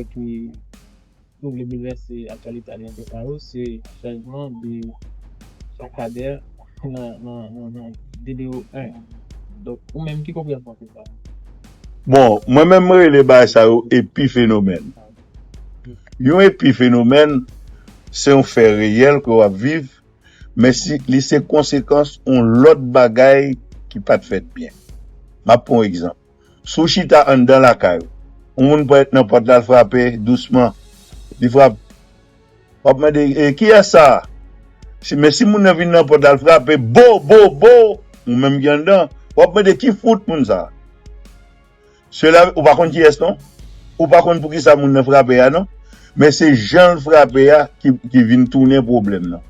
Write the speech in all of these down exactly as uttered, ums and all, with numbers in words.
ki, ki vle boulvèse aktyalite Alimantè Kayou, se chanjman de Jakadè nan, nan, nan, nan D D O en. Donk, ou menm, ki konpreyansyon w fè sa? Bon, mwen menm, mwen rele bagay sa yo epifenomèn. Yon epifenomèn, se yon fè reyèl ke w ap viv, men si, li se konsekans yon lòt bagay ki pa t fèt byen. M ap pran yon egzanp. Si w chita anndan lakay ou, yon moun parèt nan pòt la, l frape dousman. Li frape. W ap mande, "E, kiyès sa a?" Si, men si moun nan vin nan pòt la, l frape, bo, bo, bo, ou menm ki anndan, w ap mande, "Ki fout moun sa a?" Sela, ou pa konn kiyès non. Ou pa konn poukisa moun nan frape a non. Men se jan l frape a ki, ki vin tounen pwoblèm nan.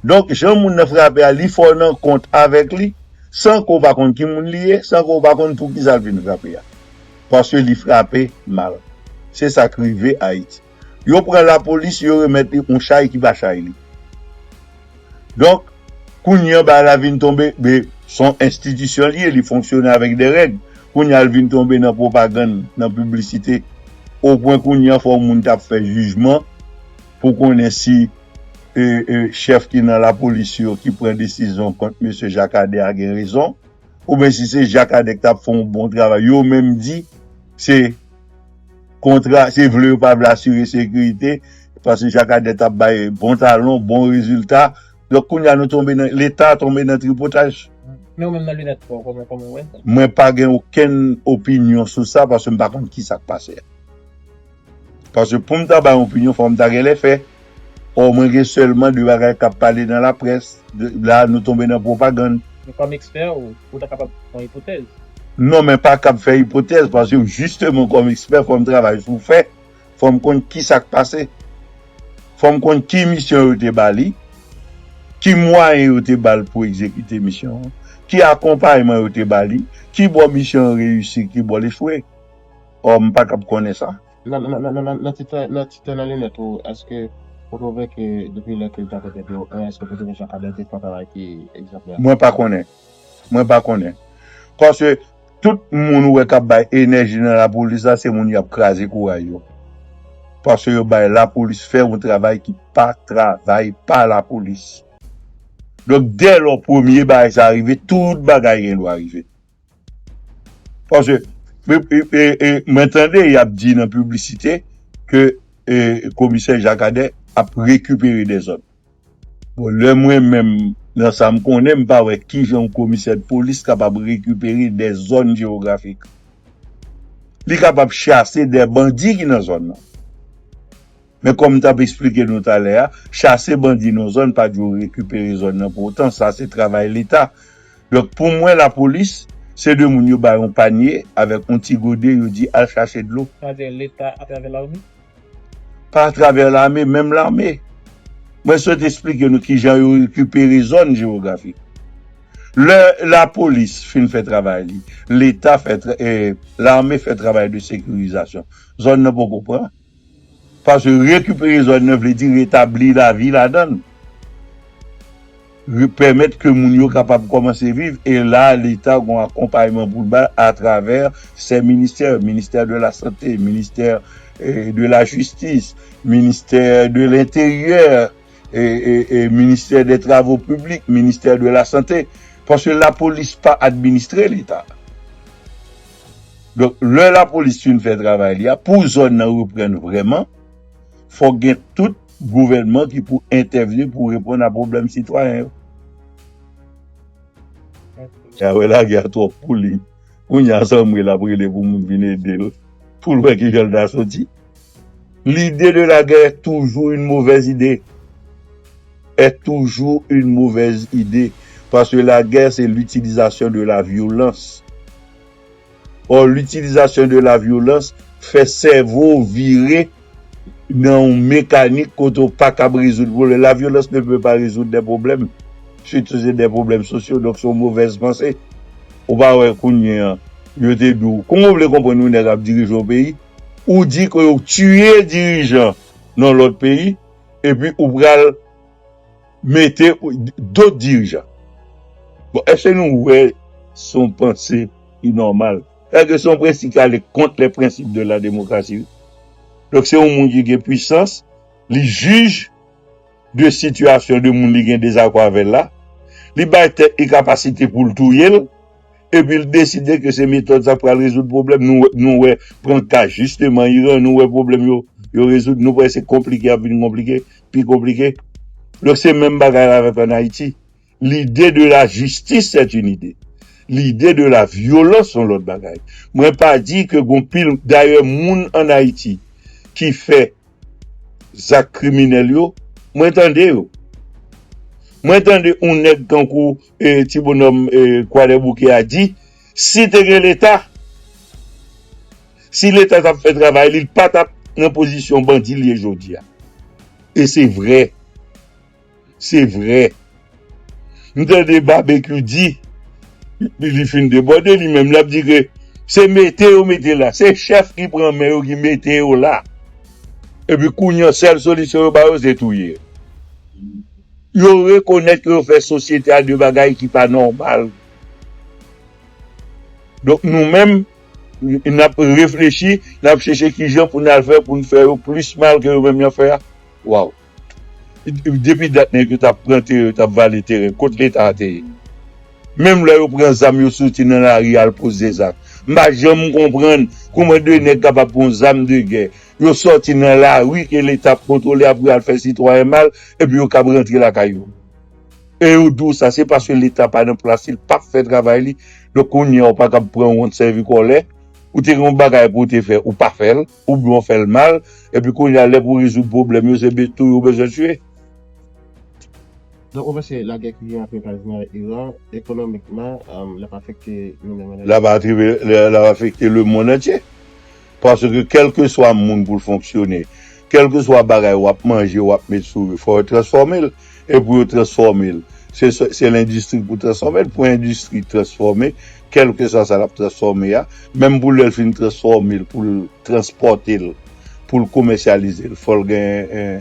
Donk, jan moun nan frape a, li fè w nan kont avèk li, san ke w pa konn ki moun li ye, san ke w pa konn poukisa l vin frape a. Paske li frape mal. Se sa k rive Ayiti. Yo pran lapolis, yo remèt li yon chay ki pa chay li. Donk, kounye a bagay la vin tonbe, men se yon enstitisyon li ye, li fonksyone avèk de règ. Kounye a l vin tonbe nan pwopagann, nan piblisite. Opwen kounye a fò moun t ap fè jijman pou konnen si, e, e, chèf ki nan lapolis yo ki pran desizyon kont mesye Jakadè a gen rezon, oubyen si se Jakadè ki t ap fè yon bon travay. Yo menm di se kontra, se vle yo pa vle asire sekirite, paske Jakadè t ap bay bon talon, bon rezilta. Donk, kounye a nou tonbe nan, Leta tonbe nan tripotaj. Men ou menm nan linèt pa w, kòman, kòman w wè sa? Mwen pa gen okenn opinyon sou sa, paske m pa konn ki sa k pase a. Paske pou m ta bay yon opinyon, fò m ta gen lè fè. Ò, mwen gen sèlman de bagay k ap pale nan laprès. De, la, nou tonbe nan pwopagann. Men kòm ekspè, ou, ou ta kapab fè yon ipotèz? Non, men pa kab fè ipotèz, paske jisteman kòm ekspè, fò m travay sou fè, fò m konn ki sa k pase. Fò m konn ki misyon yo te ba li, ki mwayen yo te ba l pou egzekite misyon an, ki akonpayman yo te ba li, ki bò misyon an reyisi, ki bò l echwe. Ò, m pa kab konnen sa. Nan, nan, nan, nan, nan, nan ti tan, nan ti tan nan linèt ou, èske ou twouve ke depi lè ke l t ap fè yo, èske ou twouve Jakadè te fè yon travay ki egzanplè? Mwen pa konnen. Mwen pa konnen. Paske tout moun ou wè k ap bay enèji nan lapolis la, se moun y ap kraze kouray yo. Paske yo bay lapolis fè yon travay ki pa travay pa lapolis. Donk, dèlò premye bagay sa rive, tout bagay gen dwa rive. Paske, e, e, e, e, mwen tande y ap di nan piblisite ke, e, komisè Jakadè ap rekipere de zòn. Bon, lè mwen menm, nan sa m konnen, m pa wè kijan yon komisè de polis kapab rekipere de zòn jewografik. Li kapab chase de bandi ki nan zòn nan. Men kòm m t ap eksplike nou talè a, chase bandi nan zòn pa di w rekipere zòn nan pou otan, sa se travay Leta. Donk, pou mwen, lapolis, se de moun yo bay yon panye avèk yon ti gode, yo di, "Al chache dlo." Sa vle di Leta atravè lame? Pa atravè lame, menm lame. Mwen sot eksplike nou kijan yo rekipere zòn jewografik. Lè lapolis fin fè travay li, Leta fè tra-, eh, lame fè travay de sekirizasyon. Zòn nan poko pran. Paske rekipere zòn nan vle di retabli lavi ladan l. Re-, pèmèt ke moun yo kapab kòmanse viv, e la, Leta gon akonpayman pou l bay atravè sèt ministè, ministè de la sante, ministè, eh, de la jistis, ministè de lenteryè, e, e, e ministè de travo piblik, ministè de la sante. Paske lapolis pa administre Leta. Donk, lè lapolis fin fè travay li a, pou zòn nan reprann vrèman, fòk gen tout gouvènman ki pou entèvni pou reponn a pwoblèm sitwayen yo. Sa wè lagè a twòp pou li. Kounye a, Samwil ap rele pou moun vin ede l, pou l wè kijan l ta soti. L'idée de la guerre est toujours une mauvaise idée. Est toujours une mauvaise idée. Paske lagè, se litilizasyon de la vyolans. Or, litilizasyon de la vyolans fè sèvo w vire nan yon mekanik kote w pa kab rezoud pwoblèm. La violence ne peut pas résoudre des problèmes. Sitou se de pwoblèm sosyo, donk se yon movèz panse. Ou pa wè kounye a, yo te di w, kòman w vle konprann yon nèg ap dirije yon peyi? Ou di ke yo tiye dirijan nan lòt peyi, epi ou pral mete dòt dirijan. Bon, èske nou wè se yon panse ki nòmal? Èske se yon prensip ki ale kont les principes de la démocratie? Donk, se yon moun ki gen pwisans, li jij de sitiyasyon de moun li gen dezakò avè l la, li bay tèt li kapasite pou l touye l, epi l deside ke se metòd sa k pral rezoud pwoblèm. Nou, nou wè, pran ka jisteman Iran, nou wè pwoblèm yo, yo rezoud, nou wè se konplike, ap vin konplike, pi konplike. Donk, se menm bagay la avèk ann Ayiti. L'idée de la justice, c'est une idée. L'idée de la violence, son lòt bagay. Mwen pa di ke gon pil, dayè, moun ann Ayiti ki fè zak kriminèl yo, mwen tande yo. Mwen tande yon nèg tankou, eh, ti bonòm, eh, Kwadèbouke a di, si te gen Leta, si Leta t ap fè travay li, li pa t ap nan pozisyon bandi l ye jodi a. E se vrè. Se vrè. M tande Babekyou di, li, li fin debòde li menm, l ap di ke se mete yo mete la, se chèf ki pran men yo ki mete yo la. Epi kounye a, sèl solisyon yo ba yo, se touye. Yo rekonèt ke yo fè sosyete a de bagay ki pa nòmal. Donk, nou menm, n ap reflechi, n ap chèche kijan pou n al fè, pou n fè yo plis mal ke yo menm y ap fè a. Waw. Depi dat nèg yo t ap pran teren, yo t ap vale teren, kot Leta a te ye? Menm lè yo pran zam, yo soti nan lari al poze zak. M pa janm konprann kòman de nèg kapab pran zam de gè, yo sòti nan lari ke Leta ap kontwole, apre al fè sitwayen mal, epi yo kab rantre lakay yo. E yo di w sa, se paske Leta pa nan plas li, l p ap fè travay li. Donk, kounye a, ou pa kab pran wont sèvi kòlè. Ou te gen yon bagay pou w te fè, ou pa fè l, oubyen w fè l mal, epi kounye a, lè pou w rezoud pwoblèm yo, se be-, tou yo bezwen tiye. Donk, ou panse lagè ki gen ant Etazini avèk Iran, ekonomikman, um, l ap afekte nou menm ann Ayiti? L ap atrive-, l ap afekte lemonn antye. Paske kèlkeswa moun pou l fonksyone, kèlkeswa bagay w ap manje, w ap met sou yo, fò yo transfòme l. E pou yo transfòme l, se, se, se lendistri k pou transfòme l. Pou endistri transfòme, kèlkeswa sa l ap transfòme a, menm pou lè l fin transfòme l, pou l transpòte l, pou l komèsyalize l, fò l gen, eh,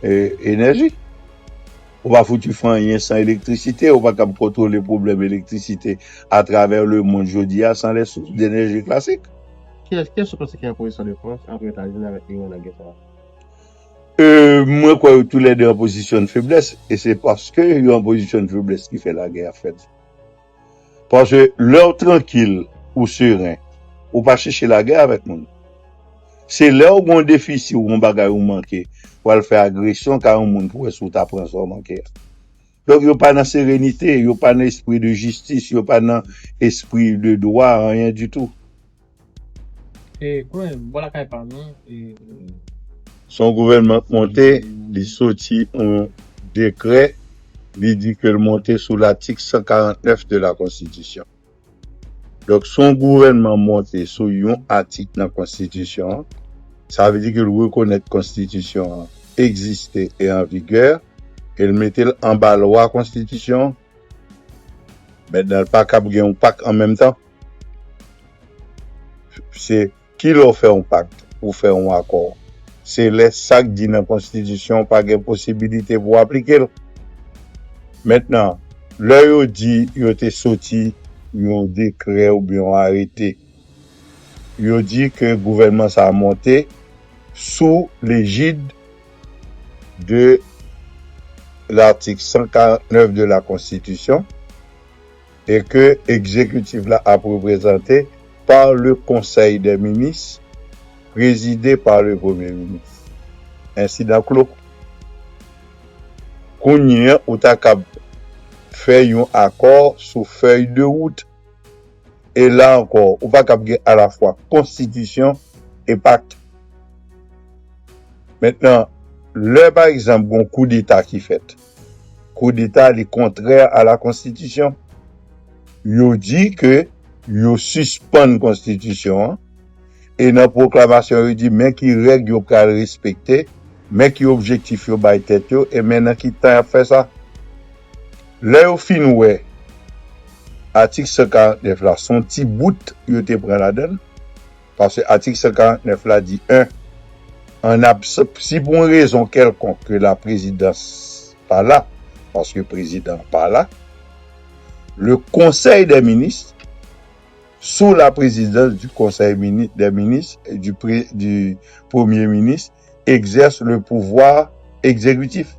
eh, enèji. Ou pa fouti fè anyen san elektrisite, ou pa kab kontwole pwoblèm elektrisite atravè lemonn jodi a san lè sous denèji klasik. Kiyès, kiyès ou panse ki an pozisyon de fòs ant Etazini avèk Iran nan gè sa a? Euh, mwen kwè yo toulède an pozisyon de feblès, e se paske yo an pozisyon de feblès ki fè lagè a fèt. Paske lè w trankil, ou seren, ou pa chèche lagè avèk moun. Se lè w gon defisi, w gon bagay ou manke, w al fè agresyon ka yon moun pou wè si w ta pran sa w manke a. Donk, yo pa nan serenite, yo pa nan espri de jistis, yo pa nan espri de dwa, anyen ditou. E, kounye a, bò lakay pa nou, e, se yon gouvènman k monte, li soti yon dekrè, li di ke l monte sou latik san karant nèf de la Konstitisyon. Donk, si yon gouvènman monte sou yon atik nan Konstitisyon an, sa vle di ke l rekonèt Konstitisyon an egziste e an vigè, e l mete l anba lwa Konstitisyon an. Mentnan, l pa kab gen yon pak an menm tan. Se kilè w fè yon pak, ou fè yon akò, se lè sa k di nan Konstitisyon an pa gen posibilite pou w aplike l. Mentnan, lè yo di yo te soti yon dekrè oubyen yon arete, yo di ke gouvènman sa a monte sou lejid de latik san karant nèf de la Konstitisyon, e ke egzekitif la ap reprezante par le Conseil des ministres, présidé par le Premier ministre. Ensidanklo, kounye a, ou ta kab fè yon akò sou fèy de wout. E la ankò, ou pa kab gen alafwa konstitisyon e pak. Mentnan, lè, pa egzanp, gon koudeta ki fèt, koudeta, li kontrè a la Konstitisyon. Yo di ke yo sispann Konstitisyon an, e nan pwoklamasyon, yo di men ki règ yo pral respekte, men ki objektif yo bay tèt yo, e men nan ki tan y ap fè sa. Lè yo fin wè atik san karant nèf la, se yon ti bout yo te pran ladan l, paske atik san karant nèf la di, en, an abs-, si pou yon rezon kèlkonk ke la prezidans pa la, paske prezidan pa la, le Conseil des ministres sous la présidence du Conseil mini- des ministres, du, pré- du Premier ministre, exerce le pouvoir exécutif.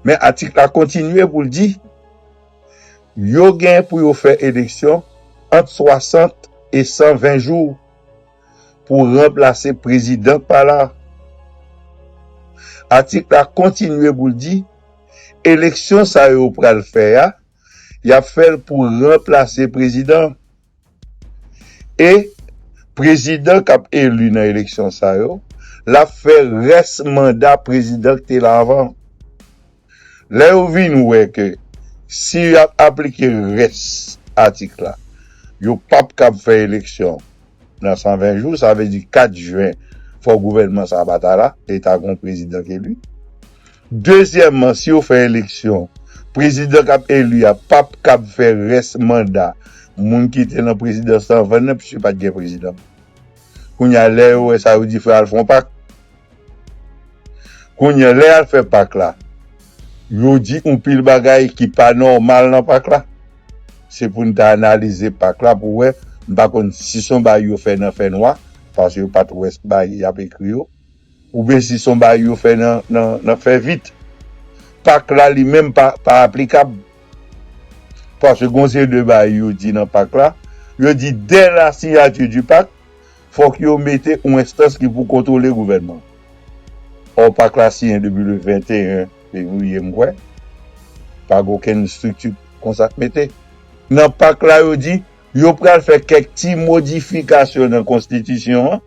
Men atik la kontinye pou l di, yo gen pou yo fè eleksyon ant swasant e san ven jou pou ranplase prezidan k pa la. Atik la kontinye pou l di, eleksyon sa yo pral fè a, y ap fè l pou ranplase prezidan. E prezidan k ap eli nan eleksyon sa yo, l ap fè rès manda prezidan k te la avan. Lè yo vin wè ke si y ap aplike rès atik la, yo p ap kab fè eleksyon nan san ven jou, sa vle di kat jen, fò gouvènman sa pa ta la, e ta gon prezidan k eli. Dezyèmman, si yo fè eleksyon, prezidan k ap eli a p ap kab fè rès manda moun ki te nan prezidans lan anvan nan, piske pa t gen prezidan. Kounye a, lè yo wè sa, yo di fò y al fè yon pak. Kounye a, lè y al fè pak la, yo di yon pil bagay ki pa nòmal nan pak la. Se pou n ta analize pak la pou wè, m pa konn si se yon bagay yo fè nan fènwa, paske yo pa t wè bagay y ap ekri yo, oubyen si se yon bagay yo fè nan, nan, nan fè vit. Pak la li menm pa, pa aplikab. Paske gon seri de bagay yo di nan pak la, yo di dès la signature du pacte, fòk yo mete yon enstans ki pou kontwole gouvènman. Ò, pak la siyen depi le venteyen fevriye, m kwè. Pa gen okenn estrikti konsa k mete. Nan pak la, yo di, yo pral fè kèk ti modifikasyon nan konstitisyon an,